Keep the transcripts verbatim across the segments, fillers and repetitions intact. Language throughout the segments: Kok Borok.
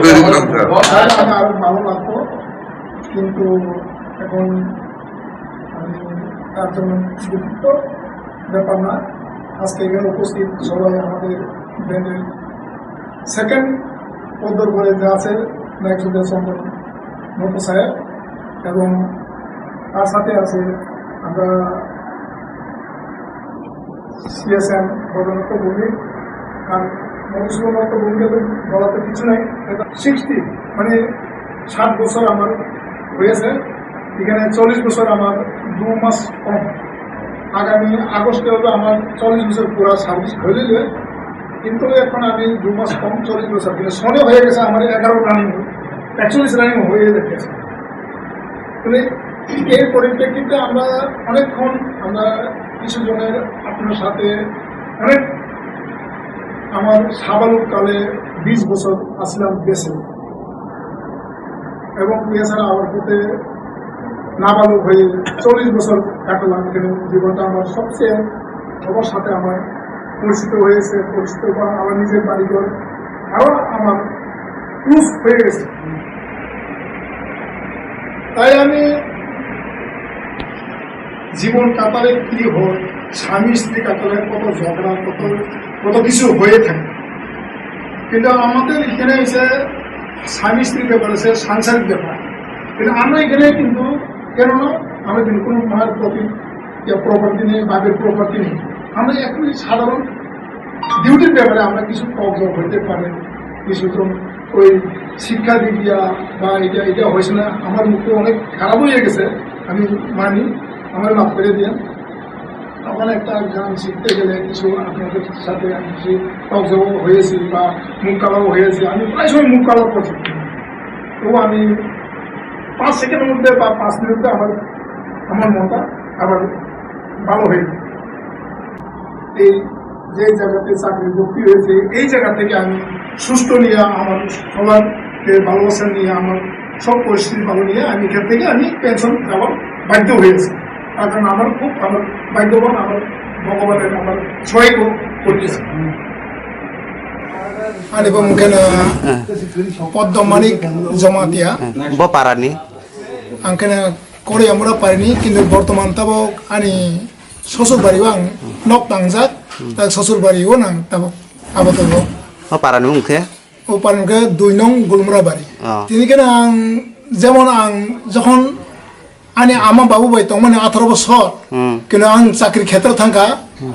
তাহলে আমার আরো ভালো লাগতো, কিন্তু এখন আমি তার জন্য চিন্তিত ব্যাপার না। আজকে এখানে উপস্থিত সবাই আমাদের ব্যান্ডের সেকেন্ড পদ্মর পরে যে আছে নায়ক সুধীর চন্দন মতো সাহেব এবং তার সাথে আছে আমরা সিএসএম ভদ্রনাথ ভৌমিক। আর মধুসূদন দত্ত ভৌমিক বলাতে কিছু নাই। সিক্সটি, মানে ষাট বছর আমার হয়েছে, এখানে চল্লিশ বছর আমার দু মাস কম। আগামী আগস্টে হলো আমার চল্লিশ বছর পুরা সার্ভিস হয়ে গেলে, কিন্তু এখন আমি দু মাস কম, চল্লিশ বছর, কিন্তু সনে হয়ে গেছে আমার এগারো রানিং, একচল্লিশ রানিং হয়ে গেছে। মানে এর পরিপ্রেক্ষিতে আমরা অনেকক্ষণ আমরা কিছু জনের আপনার সাথে অনেক আমার সাবালক কালে বিশ বছর আসলাম দেশে এবং এছাড়া আমার সাথে নাবালক হয়ে চল্লিশ বছর কাটালাম এখানে। জীবনটা আমার সবচেয়ে সবার সাথে আমার পরিচিত হয়েছে, পরিচিত বা আমার নিজের বাড়িঘর আরও আমার ক্লোজ হয়ে গেছে। তাই আমি জীবন কাটালে কি হয়, স্বামী স্ত্রী কাটালে কত ঝগড়া, কত কত কিছু হয়ে থাকে। কিন্তু আমাদের এখানে এসে স্বামী স্ত্রীর ব্যাপার আছে, সাংসারিক ব্যাপার। কিন্তু আমরা এখানে কিন্তু কেননা আমরা কিন্তু কোনো মার প্রতি প্রপার্টি নেই, বাপের প্রপার্টি নেই। আমরা একটু সাধারণ ডিউটির ব্যাপারে আমরা কিছু প্রবলেম হইতে পারে, কিছু তো ওই শিক্ষা দিক দিয়া বা এটা এটা হয়েছে না, আমার মুখে অনেক খারাপ হয়ে গেছে, আমি মানি, আমার মাফ করে দিয়ে। তখন একটা গান শিখতে গেলে কিছু আপনাদের সাথে আমি কিছু টকঝগড়া হয়েছি বা মুখ কালাও হয়েছি, আমি প্রায় সময় মুখ কালাও করছি। তো আমি পাঁচ সেকেন্ডের মধ্যে বা পাঁচ মিনিটে আমার আমার মনটা আবার ভালো হয়ে যায়। এই যে জায়গাতে চাকরি ভর্তি হয়েছে, এই জায়গা থেকে আমি সুস্থ নিয়ে আমার সবার যে ভালোবাসা নিয়ে আমার সব পরিস্থিতি ভালো নিয়ে আমি এখান থেকে আমি পেনশন যাওয়ার বাধ্য হয়েছি। তার কারণ আমার খুব আমার ভাগ্যবান, আমার ভগবানের আমার সহায় করতেছে। Ani bo mungkeno Poddo Manik Jamatia. Bo parani? Ang khe Koriamura parini, kintu bortoman tabok ani Sosur Bari o ang nok tangjak, tak Sosur Bari o nang tabok abo tongo. O parani mung khe? O parani khe dui nong Gulmura Bari. Oh. Tini khe ang jemon ang jokhon ani ama babu bai tongmani atharo bosor, hmm, kino ang chakri khetra thangkha, hmm,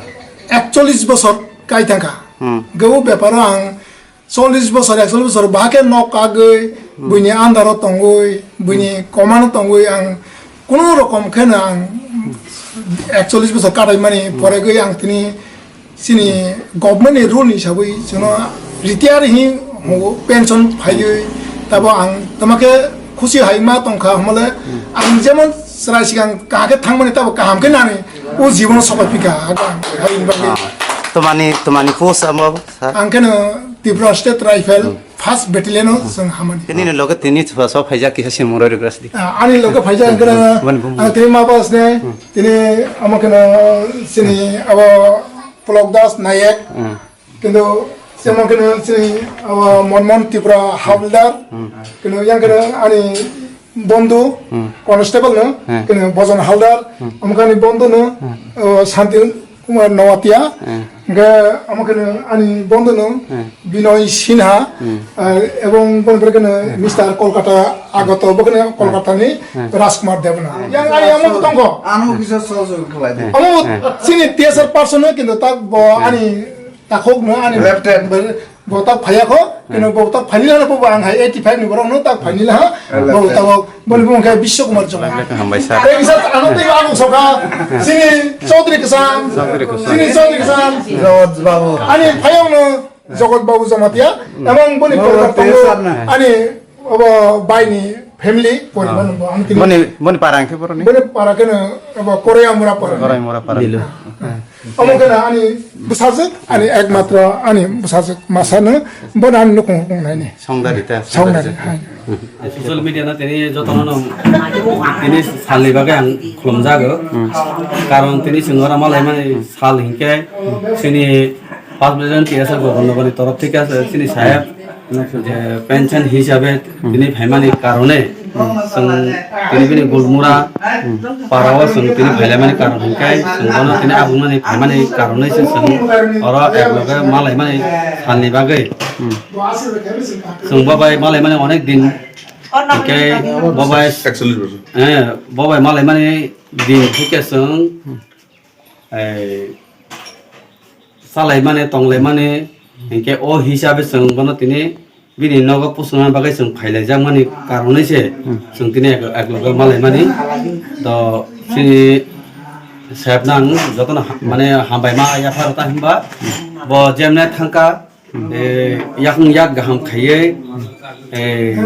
ekchollish bosor kai thangkha. Hmm. Gabo beparo ang chollish bosor, ekchollish bosor bahakhe nok kagwi, hmm, buini andaro tongwi, buini, hmm, komano tongwi ang kono rokom kheno ang ekchollish bosor kataimani, hmm, poregwi ang tini chini government ni rule ni hisabwi chwngno retire hi hwngo, pension phaiwi tabo ang tamo khe khusi hai ma tongkha, hwnmale ang jemon chwrai sigang kaham khe thangmani tabo kaham khe nani o jibono sopai phika ang hai bagwi. Ah, tomani, tomani post amo, sir? Ang kheno Tripura State Rifle, hmm, first battalion o, hmm, chwng hamani. Tini ni loge tini chwla sok phaijak kisa simung roi rwgras di. Ah, ani loge phaijak ang kheno, hmm, boni bumung, ang tini ma boss ne, hmm, tini amo kheno chini abo Pulok Das Nayek, hmm, kintu semo kene si, uh, Mon Mon Tripura Havildar, hmm, kene yang kene ani bondhu, hmm, constable no, hmm, kene Bojon Haldar, hmm, amkani bondhu no, hmm, uh, Santi Kumar Noatia, hmm, hingke amkene ani bondhu no, hmm, Binoy Sinha, hmm, uh, ebong bon kene, hmm, Mister Kolkata agoto, bo kene, hmm, Kolkata ni, hmm, Rajkumar Debna. Yang ani amo tongko. Ano kisa sohojog khlai di. Amo, hmm, chini T S R person no, kintu tak bo, hmm, ani takhuk no ani Left hand. Bo tak phaiya kho, hmm, kino bo tak phaini la bo ang hai eighty five ni borok no tak phaini la ha. Hmm. Bo tak bo ni bumung khe Biswa Kumar Joma. Hambai sir. Tei kisa ano tei ang soka. Sini Chaudhary Kisan. Chaudhary Kisan. Sini Chaudhary Kisan. Jawad babu. Ani phayong no Jagat Babu Jamatia. Hmm. Emang boni bo porkar tongo. T S R na. Ani obo baini family poribar, ah, nungbo ang tini. Boni, boni para angkhe boroni? Boni para khe no obo Korea Mura para. Korea Mura para. Dilo. Omo khe na ani bwsajwk, ani ekmatro ani bwsajwk masa no, bo ani nukung nukung nai ni. Songdari ta, songdari, songdari. Hai. Social media na tini jotono no tini salni bagwi ang khulumjago. Hmm. Karon tini chwng ora malai mani sal hinkhe chini First President T S R Govinda Bari torof theke chini saheb je pension hisabe tini phaimani karone chwng tini bini Gulmura parao chwng tini phailaimani karon hinkhe chwng bono tini abumani phaimani karone se chwng oro ekloge malaimani salni bagwi chwng bo bai malaimani onek din hinkhe bo bai ekchollish bochor. Eh, bo bai malaimani din hinkhe chwng, eh, chalaimani, tonglaimani, hinkhe o hisabe chwng bono tini bini nogo pusongna bagwi chwng phailaijakmani karonwi se chwng tini ek-, ekloge malaimani. To chini saheb nang jotono ha-, mane hambai ma yaphar ta hinba bo jemne thangka, eh, yakung yak gaham khaiye, eh,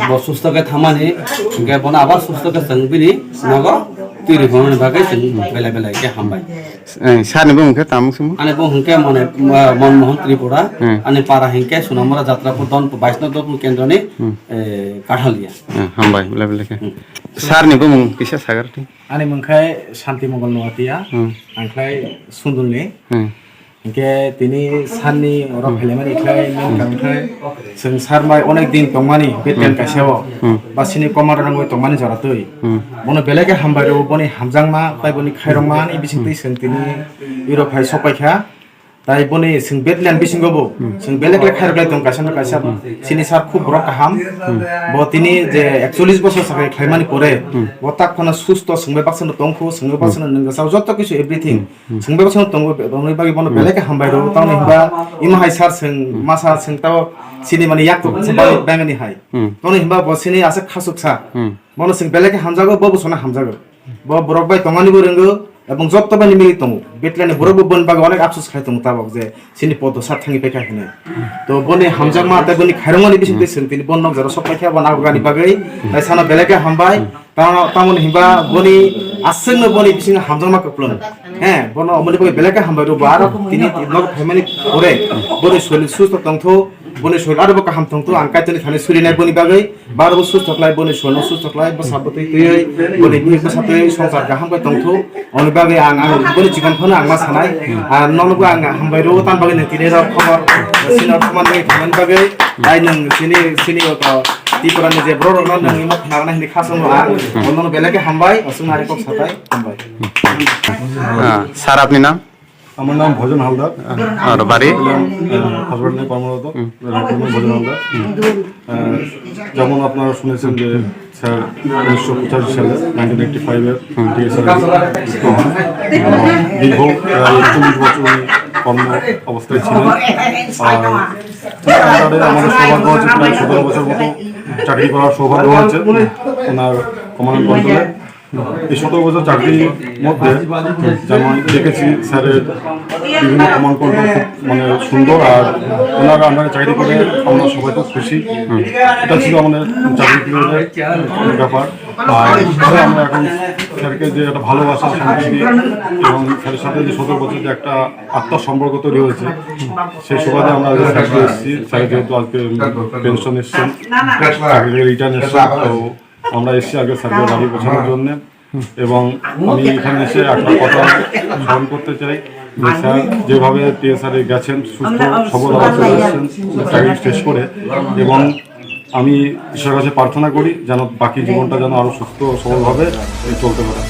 bo susto khe thamani, hinkhe bono abar susto khe chwng bini nogo twi rwmani bagwi chwng belai belai khe hambai. Eh, sir ni bumung khe tamo simo? Ani bumung khe mane, eh, Monmohan Tripura, Hmm. ani para hinkhe Sunamura Jatrapur Don, Vaishnav Don Kendroni, Hmm. eh, Kathalia. Eh, hambai, belai belai khe. Hmm. Sir ni bumung kisa sagar ti? Ani mung khai Shanti Mongol Noatia, Hmm. ang khai Sundulni. Hmm. Hinkhe tini sir ni oro Hmm. phailaimani khai, main Hmm. karon khai, chwng sir bai onek din tongmani, bed Hmm. tent kaisa o, Hmm. ba sini commander rangwi tongmani jora twi. Hmm. Bono belai khe hambai rw, boni hamjakma, tai boni khairokma ni bising twi Hmm. chwng tini iro phai sok paikha. Tai boni chwng bed tent bisingo bo, Hmm. chwng belai khe khairok lai tong kaisa na kaisa. Hmm. Chini sir khub borok kaham. Hmm. Bo tini je ekchollish bosor sakai khlaimani pore, Hmm. bo tak phano susto, chwng bai baksa no tongkhu, chwng bai baksa no Hmm. nungsa joto kisu everything. Hmm. Hmm. Chwng bebak chwng tongo, bebak bagwi bono Hmm. belai khe hambai rw. Tamoni hinba imo hai sir chwng, Hmm. ma sir chwng tao chini mani yak tok Hmm. bangani hai. Hmm. Tamoni hinba bo chini aswk khasuk sa. Hmm. Bono chwng belai khe hamjago, bo bo sono hamjago. Bo borok bai tongmani bo rwngo, ebong jotto bai ni mili tongo. Betlani borok bo boni bagwi onek apsus khai tongo tabok je chini poto sat thangwi paikha hinwi. To boni hamjakma tei boni khairokmani bising twi Hmm. chwng tini bo nok jora sok paikha bo nagurgani bagwi. Tai sana belai khe hambai. Tamo, tamoni hinba boni aswkno boni bisingo hamjakma kwplwng. He, bono omoni bagwi belai khe hambai rw bo aro tini nok phaimani pore boni soil susto tongthu, boni soil aro bo kaham tongthu, ang Kaitorni thani surinai boni bagwi, baro bo susto khlai, boni soilno susto khlai, bwsa bwtwi twiwi, boni bini bwsa twiwi songsar kaham khe tongthu. Oni bagwi ang, ang boni chikon phano ang ma sanai. Ah, nono bo ang hambai rw, tam bagwi nang tini rok khobor, sino thuman bagwi thangmani bagwi, tai nang sini, sini o to Tripura ni je borok rokno nang imo khna rwna hinwi khasongo ang, bono belai khe hambai, aswk nari kok satai, hambai. Ah, sir, apni naam? আমার নাম ভজন হালদার। আর বাড়ি? ছিলাম, আহ, হাসপাতালে কর্মরত। হুম। লেফটেন্যান্ট ভজন হালদার। হুম। আহ, যেমন আপনারা শুনেছেন যে স্যার উনিশশো পঁচাশি সালে, নাইনটিন এইটি ফাইভের হুম। টিএসআর এবং দীর্ঘ প্রায় চল্লিশ বছর উনি কর্ম অবস্থায় ছিলেন। আর আমাদের, আমাদের সৌভাগ্য হয়েছে প্রায় সতেরো বছর মতো চাকরি করার সৌভাগ্য হয়েছে ওনার কমান্ড কন্ট্রোলে। এই সতেরো বছর চাকরির মধ্যে যেমন দেখেছি স্যারের বিভিন্ন কমান্ড কন্ট্রোল খুব মানে সুন্দর, আর ওনার আন্ডারে চাকরি করে আমরা সবাই খুব খুশি। হুম। এটা ছিল আমাদের চাকরি পিরিয়ডের ব্যাপার। আর পরে আমরা এখন স্যারকে যে একটা ভালোবাসা, সম্পর্ক এবং স্যারের সাথে যে সতেরো বছর যে একটা আত্মার সম্পর্ক তৈরি হয়েছে, সেই সুবাদে আমরা আজকে স্যারকে এসেছি। স্যার যেহেতু আজকে পেনশন এসছেন, চাকরি থেকে রিটায়ার এসছেন, তো আমরা এসেছি আগে স্যারকে বাড়ি পৌঁছানোর জন্য। এবং আমি এখানে এসে একটা কথা স্মরণ করতে চাই যে স্যার যেভাবে টিএসআর এ গেছেন, সুস্থ সবল অবস্থায় এসেছেন চাকরি শেষ করে, এবং আমি ঈশ্বরের কাছে প্রার্থনা করি যেন বাকি জীবনটা যেন আরো সুস্থ সবলভাবে চলতে পারে।